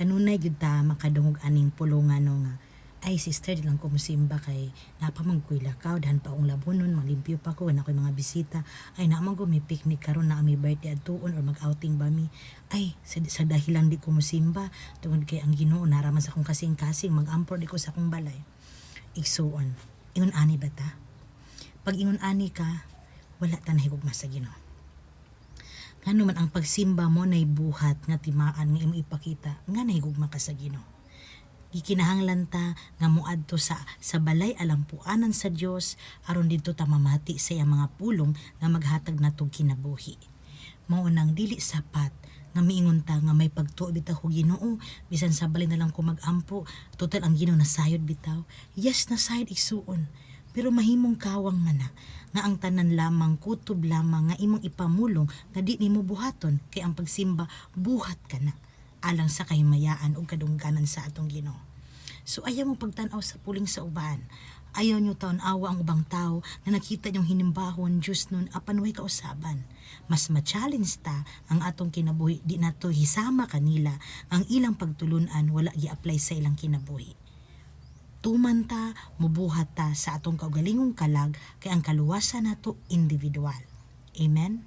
Kanunay gyud ta makadungog aning pulungan, no, nga, "Ay sister, di lang ko mosimba kay naa pa man ko'y lakaw, dahan pa akong labonon, malimpyo pa ko, naa ko'y mga bisita. Ay, naa man ko may picnic karon, naa may birthday adtuon or mag-outing ba mi. Ay, sa dahilan di ko mosimba tungod kay ang Ginoo naa ra man sa akong kasing-kasing, mag-ampo di ko sa akong balay." Igsuon, ingon ani ba ta? Pag ingon ani ka, wala ta nahigugma sa Ginoo. Ngano man ang pagsimba mo nay buhat nga timaan nga imo ipakita nga nahigugma ka sa Ginoo. Gikinahanglan ta nga moadto sa balay alampuanan sa Dios aron didto ta mamati sa iyang mga pulong nga maghatag natog kinabuhi. Mao nang dili sapat nga miingon ta nga may pagtuo bitaw ko Ginoo, bisan sa balay na lang ko magampo, total ang Ginoo nasayod bitaw. Yes, nasayod, igsuon. Pero mahimong kawang man na nga ang tanan lamang kutob lamang nga imong ipamulong nga di nimo buhaton, kay ang pagsimba buhat ka na alang sa kahimayaan ug kadungganan sa atong Ginoo. So ayaw mo pagtan-aw sa puling sa uban. Ayaw nyo tan-awa ang ubang tao nga nakita niyong hinimbahon, Diyos nun, apan way kausaban. Mas ma-challenge ta ang atong kinabuhi, di nato hisama kanila ang ilang pagtulunan wala gi-apply sa ilang kinabuhi. Tuman ta, mubuhat ta sa atong kaugalingong kalag kay ang kaluwasan nato individual. Amen?